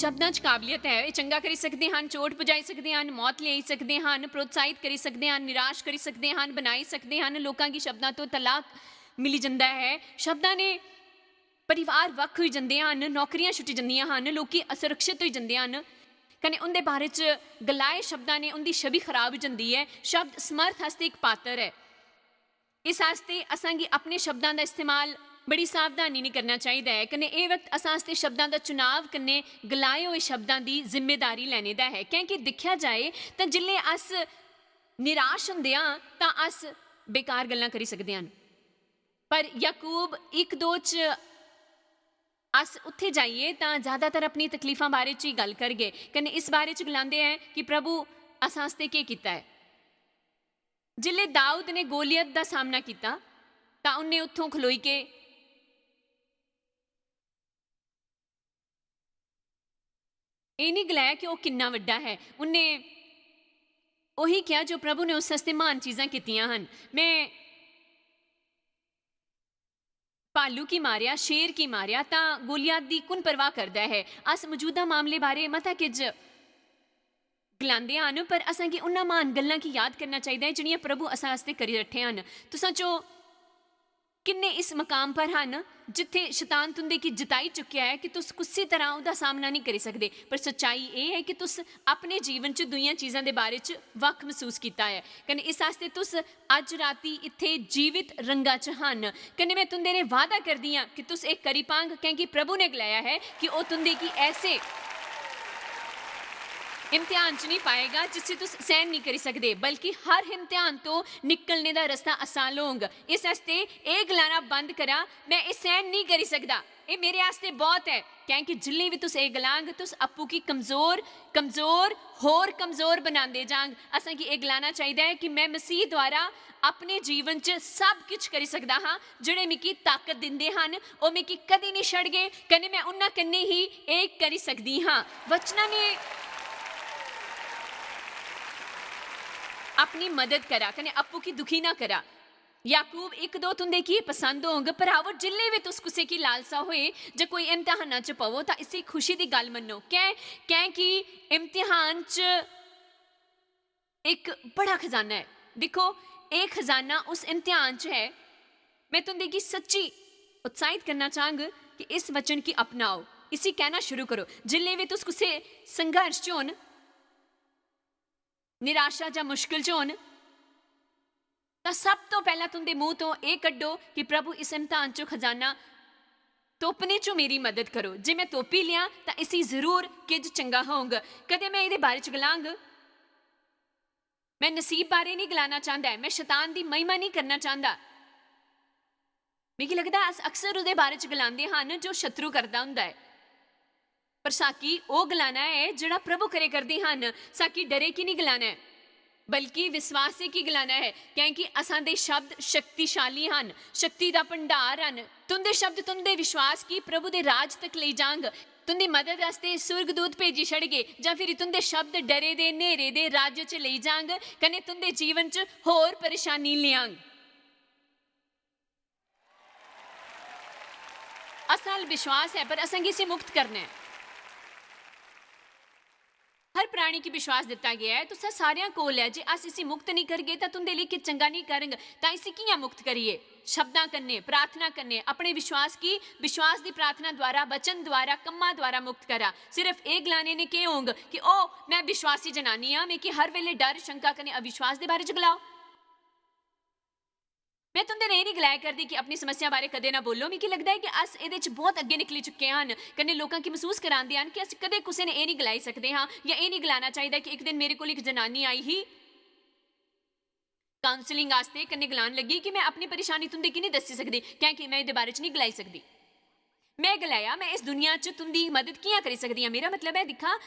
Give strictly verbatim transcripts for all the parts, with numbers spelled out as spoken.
ਸ਼ਬਦਾਂ 'ਚ ਕਾਬਲੀਅਤ ਹੈ। ਇਹ ਚੰਗਾ ਕਰੀ ਸਕਦੇ ਹਨ, ਚੋਟ ਪਹੁੰਚਾਈ ਸਕਦੇ ਹਨ, ਮੌਤ ਲਿਆਈ ਸਕਦੇ ਹਨ, ਪ੍ਰੋਤਸਾਹਿਤ ਕਰੀ ਸਕਦੇ ਹਨ, ਨਿਰਾਸ਼ ਕਰੀ ਸਕਦੇ ਹਨ, ਬਣਾਈ ਸਕਦੇ ਹਨ। ਲੋਕਾਂ ਕੀ ਸ਼ਬਦਾਂ ਤੋਂ ਤਲਾਕ ਮਿਲੀ ਜਾਂਦਾ ਹੈ। ਸ਼ਬਦਾਂ ਨੇ ਪਰਿਵਾਰ ਵੱਖ ਹੋਈ ਜਾਂਦੇ ਹਨ, ਨੌਕਰੀਆਂ ਛੁੱਟੀ ਜਾਂਦੀਆਂ ਹਨ, ਲੋਕੀ ਅਸੁਰੱਖਿਅਤ ਹੋਈ ਜਾਂਦੇ ਹਨ। ਕਨੇ ਉਹਦੇ ਬਾਰੇ 'ਚ ਗਲਾਏ ਸ਼ਬਦਾਂ ਨੇ ਉਹਦੀ ਛਵੀ ਖਰਾਬ ਹੋ ਜਾਂਦੀ ਹੈ। ਸ਼ਬਦ ਸਮਰਥ ਹਸਤੇ ਇੱਕ ਪਾਤਰ ਹੈ। ਇਸ ਆਸਤੇ ਅਸਾਂ गी अपने शब्दां दा इस्तेमाल बड़ी सावधानी ने करना चाहिदा ऐ। कन्नै एह् वक्त असां आस्तै शब्दां दा चुनाव कन्नै गलाए होए शब्दां दी जिम्मेदारी लैने दा ऐ, क्योंकि दिक्खेआ जाए तां जिसलै अस निराश होंदे आं तां अस बेकार गल्लां करी सकदे हन। पर याकूब इक दो च अस उत्थे जाइयै तां ज्यादातर अपनी तकलीफां बारे च ही गल्ल करगे। कन्नै इस बारे च गलांदे ऐ कि प्रभु असां आस्तै केह् कीता ऐ। जिसलै दाऊद ने गोलियत दा सामना कीता तां उन्ने उत्थों खलोई के एह् नहीं गलाया कि ओह् किन्ना वड्डा है। उन्ने ओही क्या जो प्रभु ने उस आस्तै महान चीजां कीतियां हन। मैं भालू की मारेआ, शेर की मारेआ, तां गोलियात दी कु'न परवाह करदा ऐ? अस मजूदा मामले बारे मता किज गलांदे हन, पर असां गी उन्ना म्हान गल्लां गी याद करना चाहिदा ऐ जेह्ड़ियां प्रभु असां आस्तै करी रट्ठे हन। तुसां चो किन्ने इस मकाम पर हन जित्थै शतान तुंदे गी जताई चुकेआ ऐ कि तुस कुसै तरह ओह्दा सामना नेईं करी सकदे, पर सच्चाई एह् ऐ कि तुस अपने जीवन च दूइयां चीजां दे बारे च वक्ख मसूस कीता ऐ। कन्नै इस आस्तै तुस अज्ज राती इत्थै जीवित रंगा च हन। कन्नै मैं तुंदे ने वादा करदी आं कि तुस एह् करी पांग, क्योंकि प्रभु ने गलाया ऐ कि ओह् तुंदे गी ऐसे इम्तिहान च नहीं पाएगा जिसी तुस सहन नहीं करी सकदे, बल्कि हर इम्तिहान तो निकलने दा रस्ता आसान होंग। इस आस्तै एह् गलाना बंद करा, मैं एह् सहन नहीं करी सकदा, एह् मेरे आस्तै बहुत ऐ। क्योंकि जिल्लै बी तुस एह् गलांग, तुस आपूं गी कमजोर, कमजोर, होर कमजोर बनांदे जांग। असें गी एह् गलाना चाहिदा ऐ कि मैं मसीह द्वारा अपने जीवन च सब किश करी सकदा हां। जेह्ड़े मिगी ताकत दिंदे हन, ओह् मिगी कदी निं छड़गे, कन्नै मैं उन्ना कन्नै ही एह् करी सकदी हां। वचना ने अपनी मदद करा, कन्नै आपूं गी दुखी ना करा। याकूब इक दो तुंदे की पसंद होंग। भरावो, जिल्लै बी तुस कुसै की लालसा होए जां कोई इम्तिहाना च पवो, तां इसी खुशी दी गल्ल मन्नो। कैं? कैं कि इम्तिहान च इक बड़ा खजाना ऐ। दिक्खो, एह् खजाना उस इम्तिहान च ऐ। मैं तुंदे की सच्ची उत्साहित करना चाहंग कि इस वचन की अपनाओ, इसी कहना शुरू करो। जिल्लै बी तुस कुसै संघर्ष च होन, निराशा जां मुश्किल च होन, तां सब तो पैह्ला तुंदे मूंह तो एह् कड्डो कि प्रभु, इस इम्तिहान चो खजाना तोपने चो मेरी मदद करो। जे मैं तोपी लियां, तां इसी जरूर किज चंगा होंग। कदें मैं एह्दे बारे च गलांग, मैं नसीब बारे नहीं गलाना चांहदा ऐ, मैं शैतान दी महिमा नहीं करना चांहदा। मिगी लगदा, अस अक्सर ओह्दे बारे च गलांदे हन जो शत्रु करदा हुंदा ऐ। पर साकी ओह् गलाना ऐ जेह्ड़ा प्रभु करे करदे हन। साकी डरे की नहीं गलाना ऐ, बल्कि विश्वासे की गलाना ऐ, क्योंकि असां दे शब्द शक्तिशाली हन, शक्ति दा भंडार हन। तुंदे शब्द तुंदे विश्वास की प्रभु दे राज तक लेई जांग। तुंदी मदद आस्तै सुर्गदूत भेजी छड़गे, जां फिर तुंदे शब्द डरे दे न्हेरे दे राज्य च लेई जांग, कन्नै तुंदे जीवन च होर परेशानी लेआंग। असल विश्वास ऐ, पर असें गी इसी मुक्त करना ऐ। हर प्राणी गी विश्वास दित्ता गेआ ऐ, तुसें सारेआं कोल ऐ। जे अस इसी मुक्त नेईं करगे, तां तुं'दे लेई किश चंगा नेईं करङ। तां इसी कि'यां मुक्त करिए? शब्दां कन्नै, प्रार्थना कन्नै, अपने विश्वास गी विश्वास दी प्रार्थना द्वारा, वचन द्वारा, कम्मा द्वारा मुक्त करा। सिर्फ एह् गलाने ने केह् होंग कि, "ओह्, में विश्वासी जनानी आं, मिगी हर बेल्लै डर, शंका कन्नै अविश्वास दे बारे च गलाओ।" में तुं'दे नै एह् निं गलाया करदी कि अपनी समस्या बारै कदें ना बोलो। मिगी लगदा ऐ कि अस एह्दे च बहुत अग्गें निकली चुके हन। कन्नै लोकां गी मसूस करांदे हन कि अस कदें कुसै नै एह् निं गलाई सकदे हां जां एह् निं गलाना चाहिदा कि इक दिन मेरे कोल इक जनानी आई ही काउंसलिंग आस्तै, कन्नै गलान लगी कि में अपनी परेशानी तुं'दे गी निं दस्सी सकदी, क्योंकि में एह्दे बारे च निं गलाई सकदी। में गलाया, "में इस दुनिया च तुं'दी मदद कि'यां करी सकदी आं?" मेरा मतलब ऐ, दिक्खा,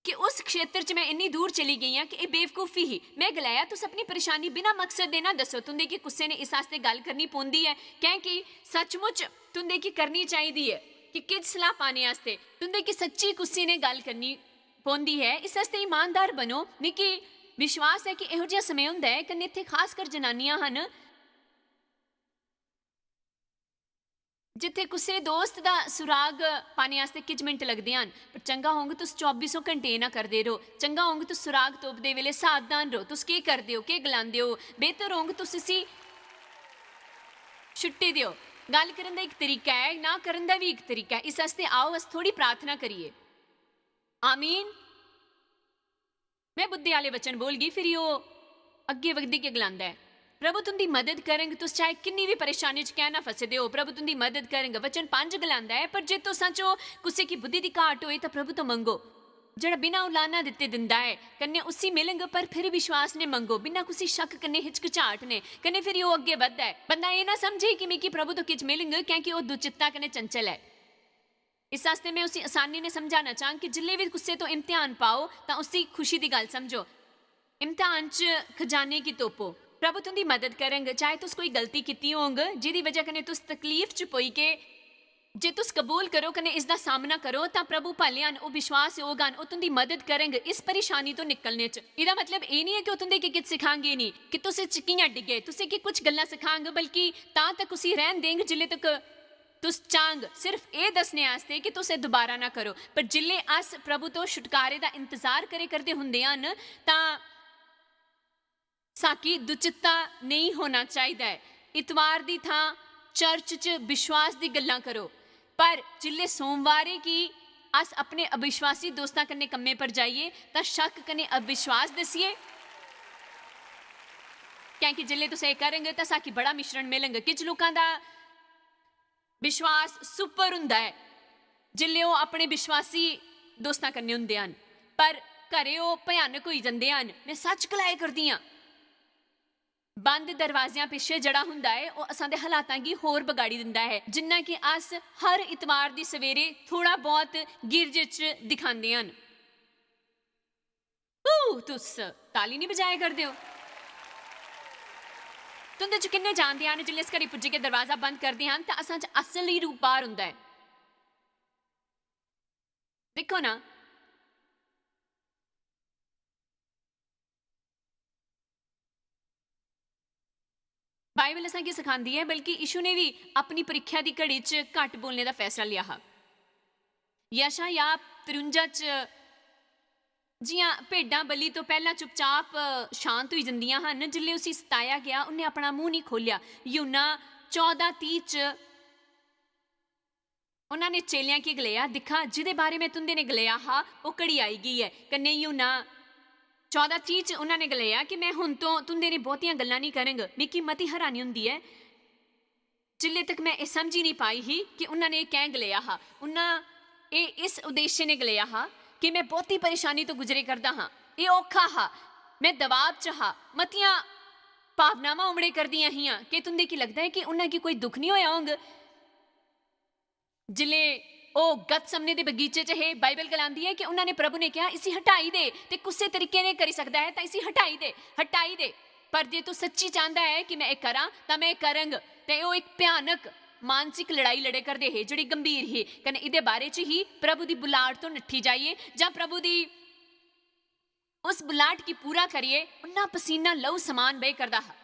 कि उस क्षेत्र च में इन्नी दूर चली गेई आं कि एह् बेवकूफी ही। में गलाया, "तुस अपनी परेशानी बिना मकसद दे ना दस्सो, तुं'दे गी कुसै ने इस आस्तै गल्ल करनी पौंदी ऐ, कैंह् कि सचमुच तुं'दे गी करनी चाहिदी ऐ कि किश सलाह पाने आस्तै तुं'दे गी सच्ची कुसै ने गल्ल करनी पौंदी ऐ। इस आस्तै ईमानदार बनो।" मिगी विश्वास ऐ कि एहो जेहा समें होंदा ऐ, कन्नै इत्थै खास कर जनानियां हन, जित्थै कुसै दोस्त दा सुराग पाने आस्तै किश मिंट लगदे हन, पर चंगा होंग तुस चौबी सौ घंटे एह् ना करदे रहो। चंगा होंग तुस सुराग तोपदे बेल्लै सावधान रहो। तुस केह् करदे ओ, केह् गलांदे ओ? बेहतर होंग तुस इसी छुट्टी देओ। गल्ल करन दा इक तरीका ऐ, ना करन दा बी इक तरीका ऐ। इस आस्तै आओ, अस थोड़ी प्रार्थना करिए। आमीन। में बुद्धि आह्ले वचन बोलगी, फिरी ओह् अग्गें बधदी गै गलांदा ऐ, "प्रभु तुं'दी मदद करंग, तुस चाहे किन्नी बी परेशानी च कैं ना फसे दे ओ, प्रभु तुं'दी मदद करंग।" वचन पंज गलांदा ऐ, "पर जे तुसां च कुसै गी बुद्धि दी घाट होए, तां प्रभु तो मंगो, जेह्ड़ा बिना उलाना दित्ते दिंदा ऐ, कन्नै उसी मिलंग, पर फिर विश्वास ने मंगो, बिना कुसै शक कन्नै हिचकिचाहट ने।" कन्नै फिरी ओह् अग्गें बधदा ऐ। बंदा एह् ना समझे कि मिगी प्रभु तो किश मिलंग, कैंकि ओह् दुचित्ता कन्नै चंचल ऐ। इस आस्तै में उसी असानी ने समझाना चाहंग कि जिल्लै बी कुसै तो इम्तिहान पाओ, तां उसी खुशी दी गल्ल समझो। इम्तिहान च खजाने गी तोपो। प्रभु तुं'दी मदद करंग, चाहे तुस कोई गलती कीती होंग, जेह्दी बजह कन्नै तुस तकलीफ च पोई गे। जे तुस कबूल करो कन्नै इसदा सामना करो, तां प्रभु भले हन, ओह् विश्वास योग हन, ओह् तुं'दी मदद करंग इस परेशानी तो निकलने च। एह्दा मतलब एह् निं ऐ कि ओह् तुं'दे गी किश सखांगे निं कि तुस इस च कि'यां डिग्गे, तुसें गी कुछ गल्लां सखांग, बल्कि तां तक उसी रैह्न देंग जिल्लै तक तुस चांग, सिर्फ एह् दस्सने आस्तै कि तुस एह् दोबारा ना करो। पर जिल्लै अस प्रभु तो छुटकारे दा इंतजार करे करदे हुंदे हन, तां साकी दुचित्ता नेईं होना चाहिदा ऐ। इतवार दी थां चर्च च विश्वास दी गल्लां करो, पर जिल्लै सोमवारें गी अस अपने अविश्वासी दोस्तां कन्नै कम्में पर जाइए, तां शक कन्नै अविश्वास दस्सिए, कैंकि जिल्लै तुस एह् करंग, तां साकी बड़ा मिश्रण मिलंग। किश लोकां दा विश्वास सुपर हुंदा ऐ जिल्लै ओह् अपने विश्वासी दोस्तां कन्नै हुंदे हन, पर घरे ओह् भयानक होई जंदे हन। में सच गलाए करदी आं, बंद दरवाजेआं पिच्छे जेह्ड़ा हुंदा ऐ, ओह् असां दे हालातां गी होर बगाड़ी दिंदा ऐ, जिन्ना कि अस हर इतवार दी सवेरे थोड़ा बहुत गिरजे च दिखांदे हन। "ऊ, तुस ताली निं बजाए करदे ओ?" तुं'दे च किन्ने जानदे हन, जिसलै अस घरै पुज्जियै दरवाजा बंद करदे हन, तां असां च असली रूप बाह्र होंदा ऐ? दिक्खो ना, बाइबल असें गी सखांदी ऐ, बल्कि यीशु ने बी अपनी परीक्षा दी घड़ी च घट्ट बोलने दा फैसला लेआ हा। यशायाह त्रुंजा च, जि'यां भेड्डां बलि तो पैह्लां चुपचाप शांत होई जंदियां हन, जिसलै उसी सताया गेआ, उन्नै अपना मूंह निं खोह्लेआ। यूहन्ना चौदां तीह च उन्होंने चेलियां गी गलाया, "दिक्खा, जिदे बारे में तुंदे ने गलाया हा, ओह घड़ी आई गई ऐ।" कन्नै यूहन्ना चौदां तीह च उन्होंने गलाया कि मैं हुन तो तुंदे ने बहुतियां गल्लां नहीं करंग। मिगी मती हैरानी हुंदी ऐ, जिल्ले तक मैं एह समझी नहीं पाई ही कि उन्होंने एह कैं गलाया हा। उन्ना एह इस उद्देश्य ने गलाया हा कि मैं बहुती परेशानी तो गुजरे करदा हां। एह औखा हा, मैं दबाव च हा, मतियां भावनावां उमड़े करदियां हियां। केह तुंदे की लगदा ऐ कि उन्ना की कोई दुख नहीं होया होंग? जिल्ले ओह गतसमने दे बगीचे च हे, बाइबल गलांदी ऐ कि उन्हां ने प्रभु ने कहा, "इसी हटाई दे, ते कुसे तरीके ने करी सकदा ऐ, तां इसी हटाई दे, हटाई दे। पर जे तू सच्ची चांहदा ऐ कि मैं एह करां, तां मैं एह करंग।" ते ओह इक भयानक मानसिक लड़ाई लड़े करदे हे, जेहड़ी गंभीर ही, कन्नै इदे बारे च ही, प्रभु दी बुलाहट तो नट्ठी जाइए, जां प्रभु दी उस बुलाहट गी पूरा करिए उन्ना पसीना लहू समान बहे करदा हा।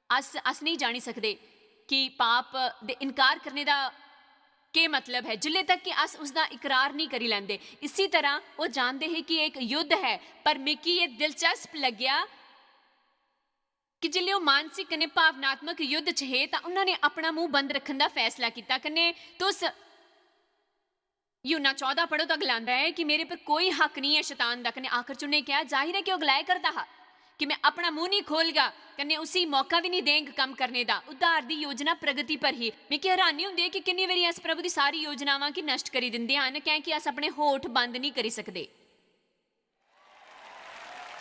अस, अस नेई जानी सकदे कि पाप दे इनकार करने दा केह मतलब ऐ, जिल्ले तक कि अस उसदा इकरार नेई करी लैंदे। इसी तरह ओह जानदे हे कि एह इक युद्ध ऐ, पर मिगी एह दिलचस्प लग्गेआ कि जिल्ले ओह मानसिक कन्नै भावनात्मक युद्ध च हे, तां उन्हां ने अपना मूंह बंद रक्खन दा फैसला कीता। कन्नै तुस यूहन्ना चौदां पढ़ो तां गलांदा ऐ कि मेरे पर कोई हक नेई ऐ शतान दा। कन्नै आखर च उन्हें कहा, जाहिर ऐ कि ओह गलाया करदा हा कि मैं अपना मूंह नेई खोलगा, कन्नै उसी मौका भी नेई देंग कम्म करने दा। उद्धार दी योजना प्रगति पर ही। मिगी हैरानी हुंदी ऐ कि किन्नी बारी अस प्रभु दी सारी योजनावां गी नष्ट करी दिंदे हन, कैंकि अस अपने होठ बंद नेई करी सकदे।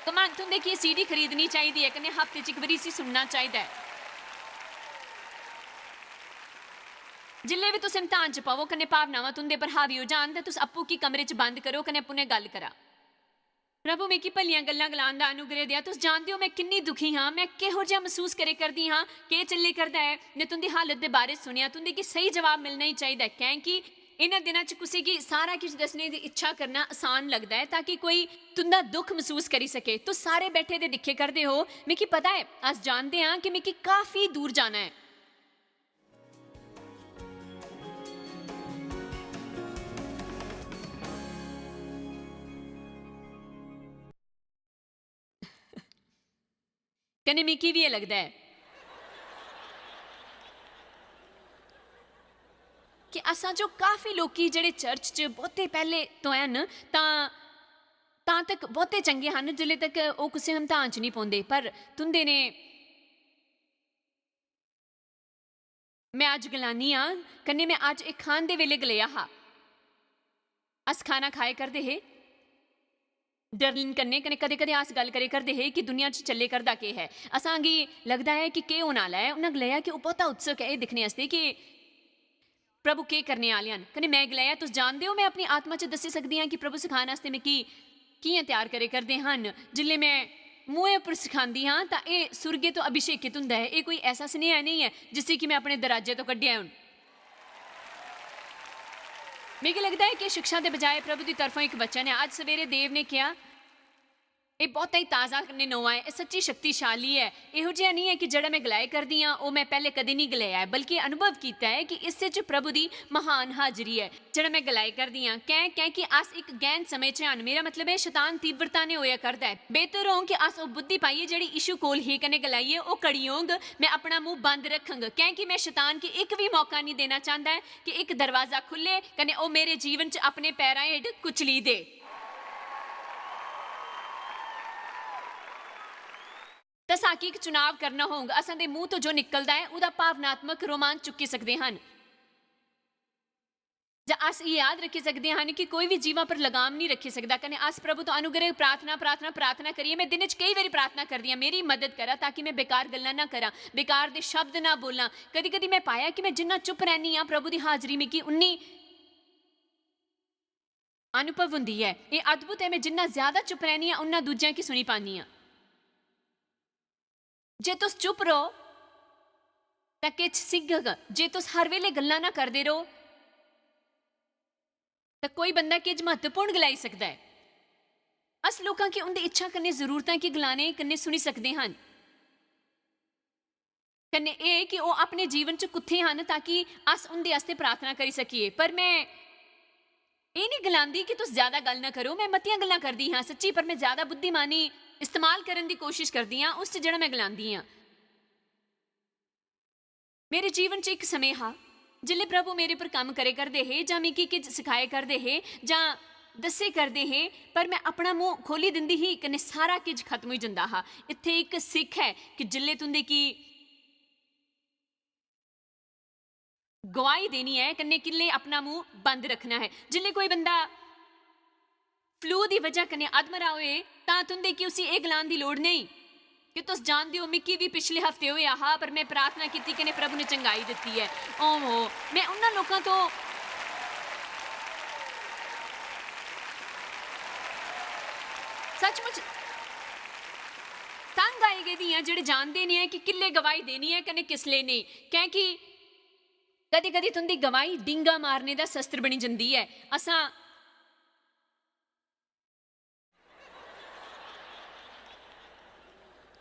कमान तुंदे की सीडी खरीदनी चाहिदी ऐ, कन्नै हफ्ते च इक बारी इसी सुनना चाहिदा ऐ। जिल्ले बी तुस इम्तिहान च पवो, कन्नै भावनावां तुंदे पर हावी हो जान, ते तुस अप्पू की कमरे च बंद करो, कन्नै पुनै गल्ल करा। "प्रभु, मिगी भलियां गल्लां गलान दा अनुग्रह देआ। तुस जानदे ओ, मैं किन्नी दुखी हां, मैं किहो जेहा मसूस करे करदी हां, केह चले करदा ऐ। मैं तुंदी हालत दे बारे च सुनेआ, तुंदे की सही जवाब मिलना ही चाहिदा ऐ, कैंकि इन्हां दिनां च कुसै गी सारा किश दस्सने दी इच्छा करना आसान लगदा ऐ, ताकि कोई तुंदा दुख मसूस करी सके। तुस सारे बैठे दे दिक्खे करदे हो, मिगी पता ऐ, अस जानदे हां कि मिगी काफी दूर जाना ऐ।" कन्नै मिगी बी एह् लगदा ऐ कि असां चो काफी लोकी जेह्ड़े चर्च च बहुते पैह्ले तो हैन, तां, तां तक बहुते चंगे हन, जिसले तक ओह् कुसै हमतान च निं पौंदे। पर तुं'दे ने में अज्ज गलानी आं, कन्नै में अज्ज एह् खांदे बेल्लै गलेआ हा। अस खाना खाए करदे हे डर्लिन कन्नै, कन्नै कदें-कदें अस गल्ल करे करदे हे कि दुनिया च चले करदा केह् ऐ, असां गी लगदा ऐ कि केह् होने आह्ला ऐ। उन्नै गलाया कि ओह् बहुता उत्सुक ऐ एह् दिक्खने आस्तै कि प्रभु केह् करने आह्ले हन। कन्नै में गलाया, "तुस जानदे ओ, में अपनी आत्मा च दस्सी सकदी आं कि प्रभु सखान आस्तै मिगी कि'यां त्यार करे करदे हन।" जिसलै में मुंहै उप्पर सखांदी हां, तां एह् सुर्गे तो अभिषेकित हुंदा ऐ। एह् कोई ऐसा सनेहा नेईं ऐ जिसी कि में अपने दराजे तो कड्ढेआ हून। मिगी लगदा ऐ कि शिक्षा दे बजाय प्रभु दी तरफों इक वचन ऐ। अज्ज सवेरे देव ने किहा, "एह् बहुता ही ताजा कन्नै नोआ ऐ, एह् सच्ची शक्तिशाली ऐ।" एहो जिहा नेईं ऐ कि जेह्ड़ा में गलाए करदी आं, ओह् में पैह्ले कदें निं गलाया ऐ, बल्कि अनुभव कीता ऐ कि इसदे च प्रभु दी महान हाजरी ऐ। जेह्ड़ा में गलाए करदी आं, कैं? कैंकि अस इक गैह्न समें च हन। मेरा मतलब ऐ, शतान तीव्रता ने होया करदा ऐ। बेहतर होंग कि अस ओह् बुद्धि पाइयै जेह्ड़ी यीशु कोल ही कन्नै गलाइयै, "ओह् कड़ी होंग, में अपना मुंह बंद रखंग, कैंकि में शतान गी इक बी मौका निं देना चांह्दा ऐ कि इक दरवाजा खु'ल्ले कन्नै ओह् मेरे जीवन च अपने पैरां हेठ कुचली दे।" तां साकी इक चुनाव करना होंग। असां दे मुंह तो जो निकलदा ऐ, ओह्दा भावनात्मक रोमांच चुक्की सकदे हन। जां अस एह् याद रक्खी सकदे हन कि कोई बी जीवां पर लगाम निं रक्खी सकदा। कन्नै अस प्रभु तो अनुग्रह प्रार्थना, प्रार्थना, प्रार्थना करियै, में दिन च केई बारी प्रार्थना करदी आं, "मेरी मदद करा ताकि में बेकार गल्लां ना करां, बेकार दे शब्द ना बोलां।" कदी-कदी में पाया कि में जिन्ना चुप रैह्नी आं, प्रभु दी हाजरी मिगी उन्नी अनुभव हुंदी ऐ। एह् अद्भुत ऐ, में जिन्ना ज्यादा चुप रैह्नी आं, उन्ना दूजियां गी सुनी पानी आं। जे तुस चुप रहो, तां किश सिखग। जे तुस हर बेले गल्लां ना करदे रहो, तां कोई बंदा किश म्हत्तवपूर्ण गलाई सकदा ऐ। अस लोकां गी उं'दी इच्छा कन्नै, जरूरतां गी गलाने कन्नै सुनी सकदे हन। कन्नै एह् कि ओह् अपने जीवन च कुत्थें हन, ताकि अस उं'दे आस्तै प्रार्थना करी सकिये। पर में एह् निं गलांदी कि तुस ज्यादा गल्ल ना करो। में मतियां गल्लां करदी हां, सच्ची, पर में ज्यादा बुद्धिमानी इस्तेमाल करन दी कोशिश करदी हां उस च जेह्ड़ा में गलांदी हां। मेरे जीवन च इक समें हा, जिसलै प्रभु मेरे पर कम्म करे करदे हे, जां मिगी किश सखाए करदे हे, जां दस्से करदे हे, पर में अपना मुंह खोली दिंदी ही, कन्नै सारा किश खत्म होई जंदा हा। इत्थै इक सिक्ख ऐ कि जिसलै तुं'दे की गुआही देनी ऐ, कन्नै किल्ले अपना मुंह बंद रखना है। जिसलै कोई बंदा फ्लू दी वजह कन्नै अधमरा होए, तां तुं'दे की उसी एह् गलान दी लोड़ नेईं कि तुस जानदे ओ, मिगी बी पिछले हफ्ते होएआ हा, पर में प्रार्थना कीती कन्नै प्रभु ने चंगाई दित्ती ऐ। ओहो, में उन्हां लोकां तो सचमुच तंग आई गेदी आं, जेह्ड़े जानदे निं ऐ कि किल्ले गवाही देनी ऐ कन्नै किस लेई नेईं, कैंकि कदी-कदी तुं'दी गवाही डींगा मारने दा शस्त्र बनी जंदी ऐ। असां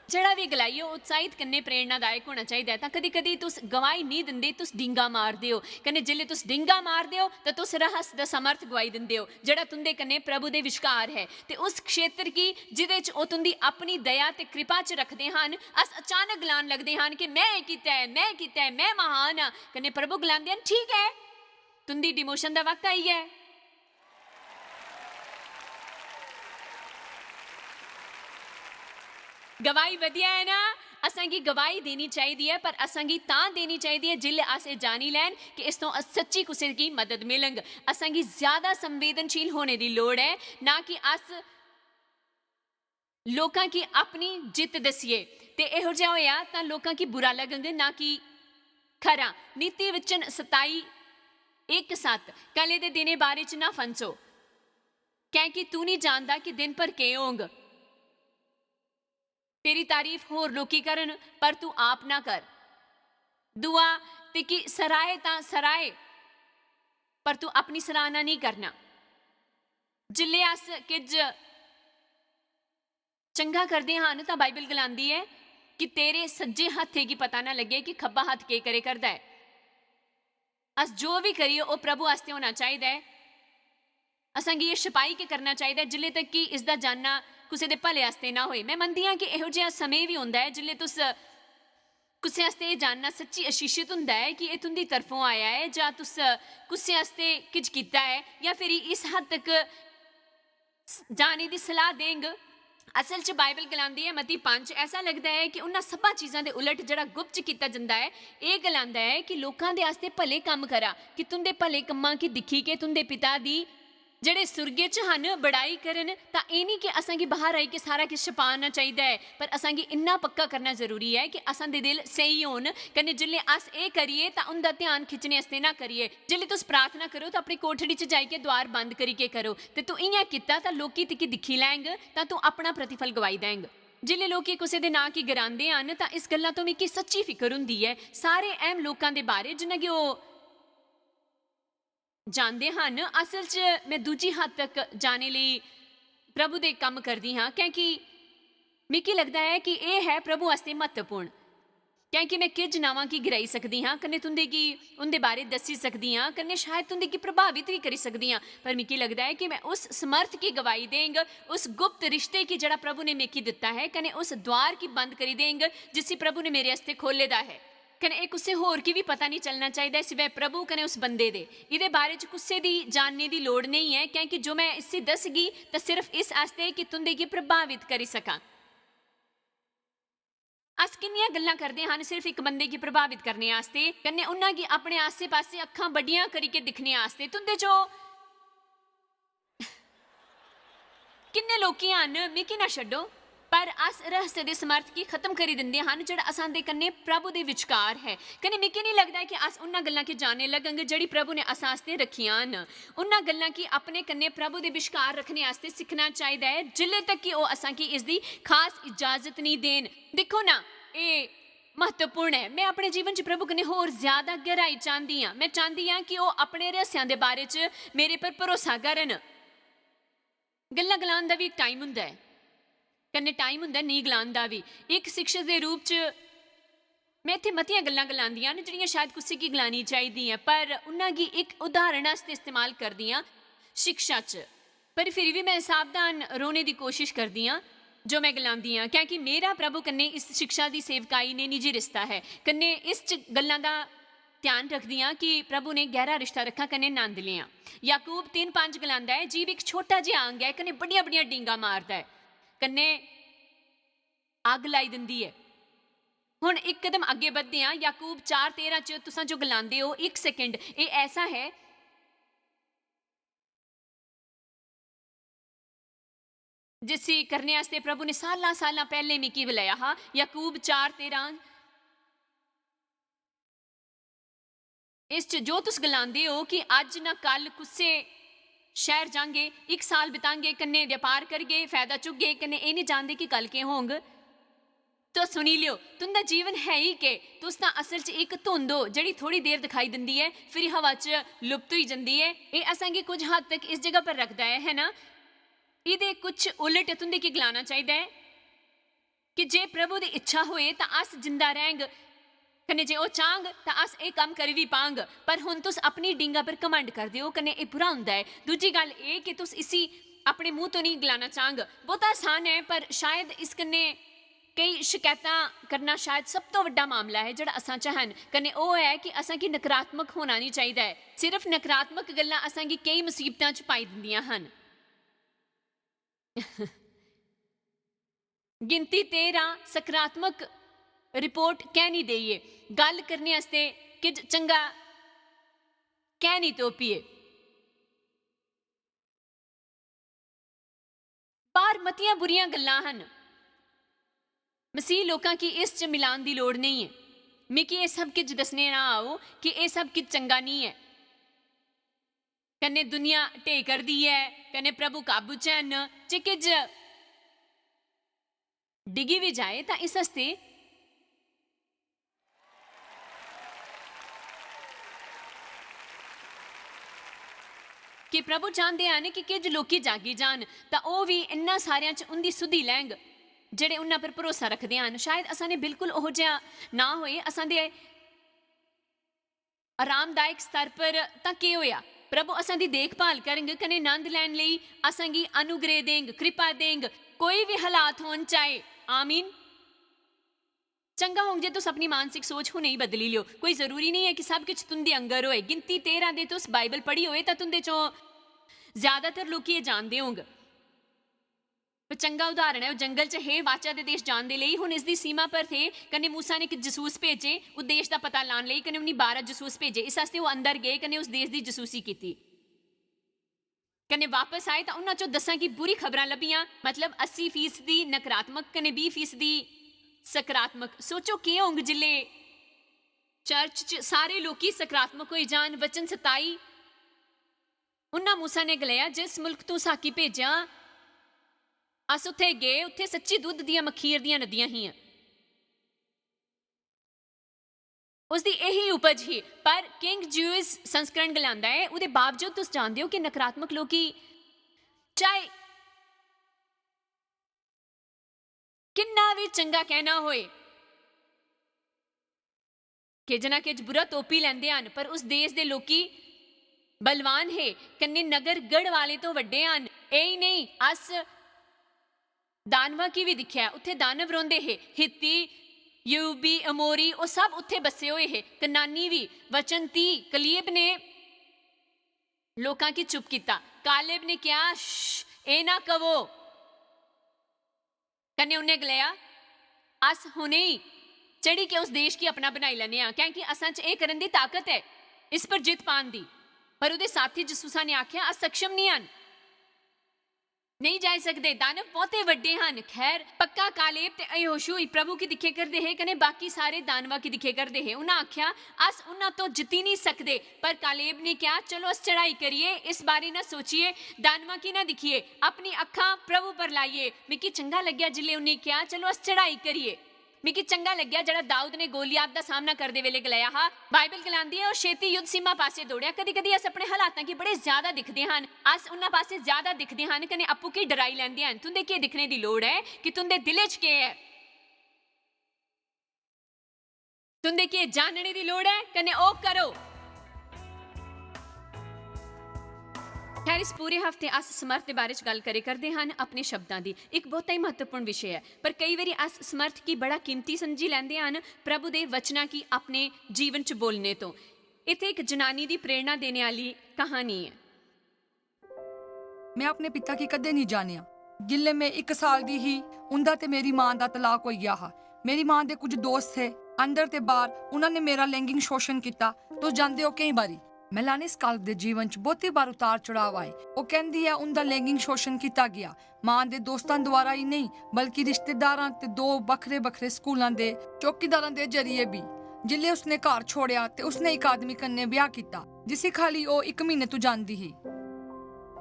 जेह्ड़ा बी गलाइयै उत्साहित कन्नै प्रेरणादायक होना चाहिदा ऐ, तां कदी-कदी तुस गवाही निं दिंदे, तुस डींगा मारदे ओ। कन्नै जिसलै तुस डींगा मारदे ओ, तां तुस रहस्य दा समर्थ गवाही दिंदे ओ, जेह्ड़ा तुं'दे कन्नै प्रभु दे विश्कार ऐ। ते उस क्षेत्र गी जि'दे च ओह् तुं'दी अपनी दया ते कृपा च रखदे हन, अस अचानक गलान लगदे हन कि "में एह् कीता ऐ, में कीता ऐ, में महान आं।" कन्नै प्रभु गलांदे हन, "ठीक ऐ, तुं'दी डिमोशन दा वक्त आई गेआ ऐ।" गवाही बधिया ऐ ना? असेंगी गवाही देनी चाहिदी ऐ, पर असेंगी तां देनी चाहिदी ऐ जिसलै अस एह् जानी लैन कि इस थमां सच्ची कुसै गी मदद मिलग। असेंगी ज्यादा संवेदनशील होने दी लोड़ ऐ, ना कि अस लोकां गी अपनी जित्त दस्सिए। ते एहो जेहा होएआ तां लोकां गी बुरा लगग, ना कि खरा। नीति वचन सताई, इक सत्त, कल्ले दे दिनें बारे च ना फंसो, कैंकि तू निं जानदा कि दिन भर केह् होंग। तेरी तारीफ होर लोकी करन, पर तू आप ना कर। दूआ, तिकी सराहे तां सराहे, पर तू अपनी सराहना नेईं करना। जिसलै अस किज चंगा करदे हन, तां बाइबल गलांदी ऐ कि तेरे सज्जे हत्थे गी पता ना लग्गे कि खब्बा हत्थ केह् करे करदा ऐ। अस जो बी करिए, ओह् प्रभु आस्तै होना चाहिदा ऐ। असेंगी एह् छपाई के करना चाहिदा ऐ, जिल्ले तक कि इसदा जानना कुसै दे भले आस्तै ना होए। में मनदी आं कि एहो जेहा समें बी होंदा ऐ जिसलै तुस कुसै आस्तै एह् जानना सच्ची आशीषित होंदा ऐ कि एह् तुं'दी तरफों आया ऐ जां तुस कुसै आस्तै किश कीता ऐ, जां फिर इस हद तक स-, जाने दी सलाह देंग। असल च बाइबल गलांदी ऐ, मती पंज, ऐसा लगदा ऐ कि उन्हां सब्भां चीजां दे उलट जेह्ड़ा गुप्त च कीता जंदा ऐ, एह् गलांदा ऐ कि लोकां दे आस्तै भले कम्म करा, कि तुं'दे भले कम्मां गी दिक्खी के तुं'दे पिता दी जेह्ड़े सुर्गे च हन बड़ाई करन। तां एह् निं कि असांगी बाह्र आई के सारा किश छपाना चाहिदा ऐ, पर असांगी इन्ना पक्का करना जरूरी ऐ कि असां दे दिल स्हेई होन, कन्नै जिसलै अस एह् करिए तां उं'दा ध्यान खिच्चने आस्तै ना करिए। जिसलै तुस प्रार्थना करो तां अपनी कोठड़ी च जाइयै द्वार बंद करियै करो, ते तूं इ'यां कीता तां लोकी तुगी दिक्खी लैंग, तां तूं अपना प्रतिफल गवाई देंग। जिसलै लोकी कुसै दे नांऽ गी गरांदे हन तां इस गल्ला तो मिगी सच्ची फिकर होंदी ऐ, सारे अहम लोकां दे बारे जिन्ना कि ओह् जानदे हन। असल च में दूजी हद तक जाने लेई प्रभु दे कम्म करदी हां, क्योंकि मिगी लगदा ऐ कि एह् ऐ प्रभु आस्तै म्हत्तवपूर्ण, क्योंकि में किश नमां गी गिराई सकदी हां, कन्नै तुं'दे गी उं'दे बारे दस्सी सकदी हां, कन्नै शायद तुं'दे गी प्रभावित बी करी सकदी हां। पर मिगी लगदा ऐ कि में उस समर्थ गी गवाई देंग, उस गुप्त रिश्ते गी जेह्ड़ा प्रभु ने मिगी दित्ता ऐ, कन्नै उस द्वार गी बंद करी देंग जिसी प्रभु ने मेरे आस्तै खोह्ले दा ऐ। कन्नै एह् कुसै होर गी बी पता निं चलना चाहिदा, सिवाय प्रभु कन्नै उस बंदे दे। एह्दे बारे च कुसै दी जानने दी लोड़ नेईं ऐ, क्योंकि जो में इसी दसगी, तां सिर्फ इस आस्तै कि तुं'दे गी प्रभावित करी सकां। अस किन्नियां गल्लां करदे हन सिर्फ इक बंदे गी प्रभावित करने आस्तै, कन्नै उन्हां गी अपने आस्सै-पास्सै अक्खां बड्डियां करियै दिक्खने आस्तै। तुं'दे चो किन्ने लोकी हन, मिगी ना छड्डो, पर अस रहस्य दे समर्थ गी खत्म करी दिंदे हन, जेह्ड़ा असां दे कन्नै प्रभु दे विचकार ऐ। कन्नै मिगी निं लगदा ऐ कि अस उन्हां गल्लां गी जानने लगङ, जेह्ड़ी प्रभु ने असां आस्तै रक्खियां न। उन्हां गल्लां गी अपने कन्नै प्रभु दे विचकार रक्खने आस्तै सिक्खना चाहिदा ऐ, जिल्लै तक कि ओह् असां गी इसदी खास इजाजत निं देन। दिक्खो ना, एह् म्हत्तवपूर्ण ऐ। में अपने जीवन च प्रभु कन्नै होर ज्यादा गैहराई चांह्दी आं। में चांह्दी आं कि ओह् अपने रहस्यां दे बारे च मेरे पर भरोसा करन। गल्लां गलान दा बी इक टाइम होंदा ऐ, कन्नै टाइम होंदा ऐ नेईं गलान दा बी। इक शिक्षक दे रूप च में इत्थै मतियां गल्लां गलांदियां न जेह्ड़ियां शायद कुसै गी गलानी चाहिदियां, पर उन्हां गी इक उदाहरण आस्तै इस्तेमाल करदी आं शिक्षा च। पर फिर बी में सावधान रौह्ने दी कोशिश करदी आं जो में गलांदी आं, क्योंकि मेरा प्रभु कन्नै इस शिक्षा दी सेवकाई ने निजी रिश्ता ऐ, कन्नै इस च गल्लां दा ध्यान रखदी आं कि प्रभु ने गैह्रा रिश्ता रक्खां कन्नै नंद लेआं। याकूब तिन्न पंज गलांदा ऐ, जीभ इक छोटा जेहा अंग ऐ, कन्नै बड्डियां-बड्डियां डींगां मारदा ऐ, कन्नै अग्ग लाई दिंदी ऐ। हुन इक कदम अग्गें बधदे आं। याकूब चार तेरां च तुसां जो गलांदे ओ, इक सेकंड, एह् ऐसा ऐ जिसी करने आस्तै प्रभु ने सालां-सालां पैह्लें मिगी बुलाया हा। याकूब चार तेरां, इस च जो तुस गलांदे ओ कि अज्ज ना कल कुसै शैह्र जांगे, इक साल बितांगे, कन्नै व्यापार करगे, फैदा चुकगे, कन्नै एह् निं जानदे कि कल केह् होंग। तुस सुनी लेओ, तुं'दा जीवन है ई केह्? तुस तां असल च इक धुंद ओ, जेह्ड़ी थोड़ी देर दिखाई दिंदी ऐ, फिर हवा च लुप्त होई जंदी ऐ। एह् असेंगी कुछ हद तक इस जगह पर रखदा ऐ, है ना? एह्दे कुछ उलट तुं'दे गी गलाना चाहिदा ऐ कि जे प्रभु दी इच्छा होए तां अस जिंदा रैंह्ग, कन्नै जे ओह् चांह्ग तां अस एह् कम्म करी बी पांग। पर हुन तुस अपनी डींगा पर घमंड करदे ओ, कन्नै एह् बुरा होंदा ऐ। दूजी गल्ल एह् कि तुस इसी अपने मूंह तो नेईं गलाना चांह्ग। बहुता आसान ऐ, पर शायद इस कन्नै केई शकैतां करना शायद सब तो बड्डा मामला ऐ जेह्ड़ा असां च हन। कन्नै ओह् ऐ कि असां गी नकारात्मक होना निं चाहिदा ऐ। सिर्फ नकारात्मक गल्लां असां गी केई मुसीबतां च पाई दिंदियां हन। गिनती तेरां, सकारात्मक रिपोर्ट कैं निं देइयै, गल्ल करने आस्तै किश चंगा कैं निं तोपियै। बाह्र मतियां बुरियां गल्लां हन। मसीह लोकां गी इस च मिलान दी लोड़ नेईं ऐ। मिगी एह् सब किश दस्सने ना आओ कि एह् सब किश चंगा निं ऐ। कन्नै दुनिया ढेई करदी ऐ, कन्नै प्रभु काबू च हन, जे किश डिगी बी जाए तां इस आस्तै कि प्रभु चांह्दे हन कि किश लोकी जागी जान, तां ओह् बी इन्ना सारेआं च उं'दी सुधि लैंग, जेह्ड़े उन्हां पर भरोसा रखदे हन। शायद असां ने बिल्कुल ओहो जेहा ना होए, असां दे आरामदायक स्तर पर, तां केह् होआ? प्रभु असां दी देखभाल करंग, कन्नै नंद लैन लेई असां गी अनुग्रह देंग, कृपा देंग। कोई बी हालात होन चाहे। आमीन। चंगा होग जे तुस अपनी मानसिक सोच हुनै ही बदली लियो। कोई जरूरी नेईं ऐ कि सब किश तुं'दे आंगर होए। गिनती तेरां दे तुस बाइबल पढ़ी होए तां तुं'दे चों ज्यादातर लोकी एह् जानदे होंग। पर चंगा उदाहरण ऐ, ओह् जंगल च हे, वाचा दे देश जान दे लेई। हुन इसदी सीमा पर थे, कन्नै मूसा ने इक जसूस भेजे, उस देश दा पता लान लेई, कन्नै उन्नी बारां जसूस भेजे। इस आस्तै ओह् अंदर गे, कन्नै उस देश दी जसूसी कीती। कन्नै वापस आए तां उन्हां चों दसां गी बुरी खबरां लभियां, मतलब अस्सी फीसदी नकारात्मक कन्नै बीह् फीसदी सकारात्मक। सोचो केह् होंग जिल्ले चर्च च सारे लोकी सकारात्मक होई जान। वचन सताई, उन्हां मूसा ने गलाया, "जिस मुल्क तू साकी भेजेआ, अस उत्थे गे, उत्थे सच्ची दुद्ध दियां मखीर दियां नदियां हियां।" उसदी एही उपज ही। पर किंग ज्यूज संस्करण गलांदा ऐ, "ओह्दे बावजूद तुस जानदे ओ कि नकारात्मक लोकी चाहे किन्ना बी चंगा कहना होए, किश ना किश बुरा तोपी लैंदे हन, पर उस देश दे लोकी बलवान हे, कन्नै नगर गढ़ वाले तो वड्डे हन। एही नेईं, अस दानवा की बी दिक्खेआ, उत्थे दानव रौंह्दे हे, हित्ती, यूबी, अमोरी, ओह् सब उत्थे बस्से होए हे, कनानी बी। वचन ती, कलीब ने लोकां गी चुप कीता। कालेब ने क्या, "श्श, एह् ना कवो।" कन्नै उन्नै गलाया, "अस हुने ही चढ़ी के उस देश गी अपना बनाई लैने आं, क्योंकि असां च एह् करन दी ताकत ऐ, इस पर जित पान दी।" पर ओह्दे साथी जसूसा ने आखेआ, "अस सक्षम निं हन, नेईं जाई सकदे, दानव बहुते वड्डे हन।" खैर, पक्का कालेब ते अहोशू ही प्रभु गी दिक्खे करदे हे, कन्नै बाकी सारे दानवा गी दिक्खे करदे हे। उन्हां आखेआ, "अस उन्हां तो जित्ती निं सकदे।" पर कालेब ने क्या, "चलो, अस चढ़ाई करिए, इस बारे ना सोचिए, दानवा गी ना दिक्खिए, अपनी अक्खां प्रभु पर लाइए।" मिगी चंगा लग्गेआ जिल्ले उन्हें क्या, "चलो, अस चढ़ाई करिए।" मिगी चंगा लग्गेआ जेह्ड़ा दाऊद ने गोलियात दा सामना करदे वेले गलाया हा। बाइबल गलांदी ऐ, "ओह् छेती युद्ध सीमा पासे दौड़ेआ।" कदी-कदी अस अपने हालातां गी बड़े ज्यादा दिखदे हन, अस उन्हां पासे ज्यादा दिखदे हन कन्नै अप्पू गी डराई लैंदे हन। तुंदे केह् दिक्खने दी लोड़ ऐ कि तुंदे दिलै च केह् ऐ? तुंदे केह् जानने दी लोड़ ऐ कन्नै ओह् करो। खैर, इस पूरे हफ्ते अस समर्थ दे बारे च गल्ल करे करदे हन, अपने शब्दां दी। इक बहुता ही म्हत्तवपूर्ण विशे ऐ, पर केई बारी अस समर्थ गी बड़ा कीमती समझी लैंदे हन, प्रभु दे वचनां गी अपने जीवन च बोलने तो। इत्थै इक जनानी दी प्रेरणा देने आह्ली कहानी ऐ। में अपने पिता गी कदें निं जानेआ। जिसलै में इक साल दी ही, उं'दा ते मेरी मां दा तलाक होई गेआ हा। मेरी मां दे कुछ दोस्त हे, अंदर ते बाह्र, उन्हां ने मेरा लैंगिक शोशण कीता। तुस जानदे ओ, केईं बारी। मेलानी स्काल्प दे जीवन च बहुती बार उतार चढ़ाव आए। ओह् कहंदी ऐ, "उं'दा लैंगिक शोशण कीता गेआ, मां दे दोस्तां द्वारा ही नेईं, बल्कि रिश्तेदारां ते दो बक्खरे-बक्खरे स्कूलां दे चौकीदारां दे जरिए बी।" जिसलै उसने घर छोड़ेआ ते उसने इक आदमी कन्नै ब्याह कीता, जिसी खाली ओह् इक म्हीने तो जानदी ही।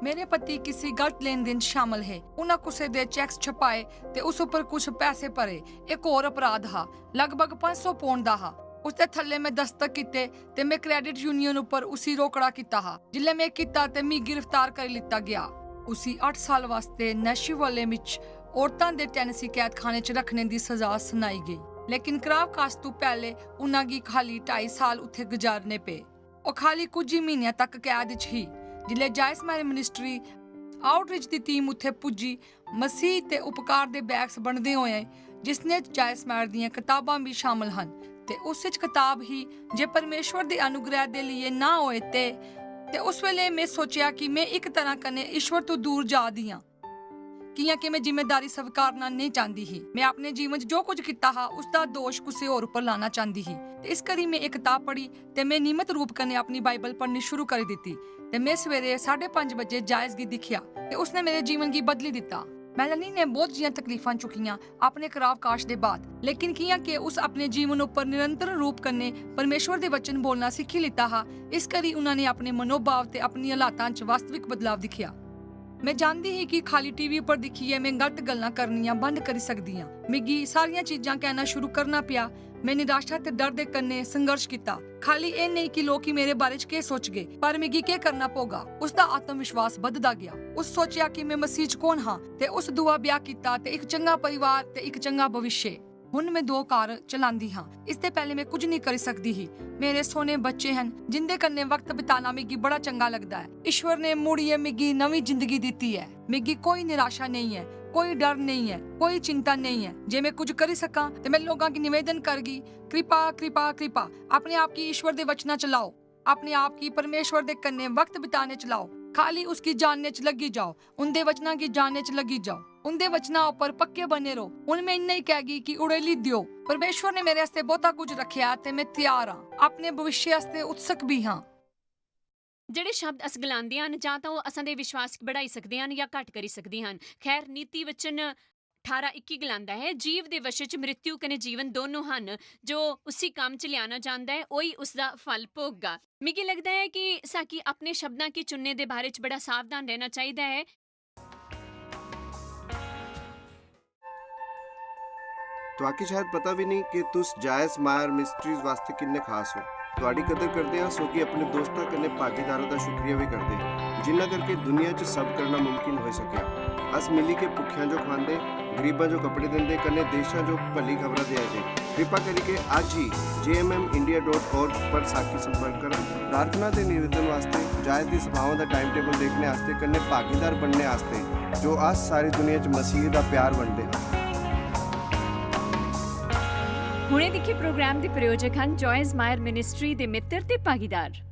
मेरे पति किसी गलत लेन-देन च शामल हे। उन्हां कुसै दे चेक्स छपाए ते उस उप्पर कुछ पैसे भरे। इक होर अपराध हा, लगभग पंज सौ पौंड दा हा। उसदे थल्ले में दस्तक कीते ते में क्रेडिट यूनियन उप्पर उसी रोकड़ा कीता हा। जिसलै में कीता ते मी गिरफ्तार करी लित्ता गेआ। उसी अट्ठ साल वास्तै नैशिवले बिच औरतां दे टेनेसी कैदखाने च रखने दी सजा सुनाई गेई। लेकिन क्रावकाश तों पैह्ले उन्हां गी खाली ढाई साल उत्थै गुजारने पे। ओह् खाली कुछ ही म्हीनें तक कैद च ही। जिसलै जायस मैरी मिनिस्ट्री आउटरीच दी टीम उत्थै पुज्जी, मसीह ते उपकार दे बैक्स बंडदे होए, जिसने जायस मैरी दियां कताबां बी शामल हन, ते उस च कताब ही, "जे परमेश्वर दे अनुग्रह दे लिए ना होए ते।" ते उस वेले में सोचेआ कि में इक तरह कन्नै ईश्वर तों दूर जा दी आं। कि'यां के में जिम्मेदारी स्वीकारना नेईं चांह्दी ही। में अपने जीवन च जो कुछ कीता हा, उसदा दोश कुसै होर उप्पर लाना चांह्दी ही। ते इस करी में एह् कताब पढ़ी ते में नियमत रूप कन्नै अपनी बाइबल पढ़नी शुरू करी दित्ती। ते में सवेरे साढे पंज बजे जायस गी दिक्खेआ ते उसने मेरे जीवन गी बदली दित्ता। मेलानी ने बहुत जियां तकलीफां चुकियां अपने क्रावकाश दे बाद, लेकिन कि'यां के उस अपने जीवन उप्पर निरंतर रूप कन्नै परमेश्वर दे वचन बोलना सिक्खी लित्ता हा, इस करी उन्होंने अपने मनोभाव ते अपनी हालातां च वास्तविक बदलाव दिक्खेआ। में जानदी ही कि खाली टीवी पर दिक्खियै में गलत गल्लां करनियां बंद करी सकदी आं। मिगी सारियां चीजां कहना शुरू करना पेआ। में निराशा ते डर दे कन्नै संघर्ष कीता। खाली एह् नेईं कि लोक मेरे बारे च केह् सोचगे, पर मिगी केह् करना पौगा, उसदा आत्मविश्वास बधदा गेआ। उस सोचेआ कि में मसीह च कौन हां, ते उस दूआ ब्याह कीता ते इक चंगा परिवार ते इक चंगा भविष्य। हुन में दो कार चलांदी हां। इसदे पैह्ले में कुछ नेईं करी सकदी ही। मेरे सोह्ने बच्चे हन, जिंदे कन्नै वक्त बिताना मिगी बड़ा चंगा लगदा ऐ। ईश्वर ने मुड़ियै मिगी नमीं जिंदगी दित्ती ऐ। मिगी कोई निराशा नेईं ऐ। कोई डर नेईं ऐ, कोई चिंता नेईं ऐ। जे में कुछ करी सकां ते में लोकां गी निवेदन करगी, कृपा, कृपा, कृपा, अपने आप गी ईश्वर दे वचनां च लाओ, अपने आप गी परमेश्वर दे कन्नै वक्त बिताने च लाओ, खाली उसगी जानने च लग्गी जाओ, उं'दे वचनां गी जानने च लग्गी जाओ, उं'दे वचनां उप्पर पक्के बने रहो। हुन में इन्ना ही कहगी कि उड़ेली देओ। परमेश्वर ने मेरे आस्तै बहुता कुछ रखेआ ते में त्यार आं, अपने भविष्य आस्तै उत्सुक भी हां। जेह्ड़े शब्द अस गलांदे हन, जां तां ओह् असां दे विश्वास गी बढ़ाई सकदे हन जां घट्ट करी सकदे हन। खैर, नीति वचन ठारां इक्की गलांदा ऐ, "जीव दे वश च मृत्यु कन्नै जीवन दोनों हन, जो उसी कम्म च ल्याना चांह्दा ऐ, ओही उसदा फल भोगगा।" मिगी लगदा ऐ कि साकी अपने शब्दां गी चुनने दे बारे च बड़ा सावधान रहना चाहिदा ऐ। तुआकी शायद पता भी नहीं कि तुस जायस मायर मिस्ट्रीज वास्ते किन्ने खास हो। तुआडी कदर करदे हां, सो कि अपने दोस्तां कन्नै भागीदारां दा शुक्रिया भी करदे हां, जिन्ना करके दुनिया च सब करना मुमकिन होई सकेआ। अस मिली के भुक्खेआं जो खवांदे, गरीबां जो कपड़े दिंदे, कन्नै देशां जो भली खबरां देआ दे। कृपा करियै अज्ज ही J M M India dot org पर साकी संपर्क करा। प्रार्थना ते निवेदन वास्ते, जायस दी सभावां दा टाइम टेबल देखने आस्तै, कन्नै भागीदार बनने आस्तै, जो अस सारी दुनिया च मसीह दा प्यार बंडदे हां। हुणे दिक्खे प्रोग्राम दे प्रायोजक हन जॉयस मायर मिनिस्ट्री दे मित्र ते भागीदार।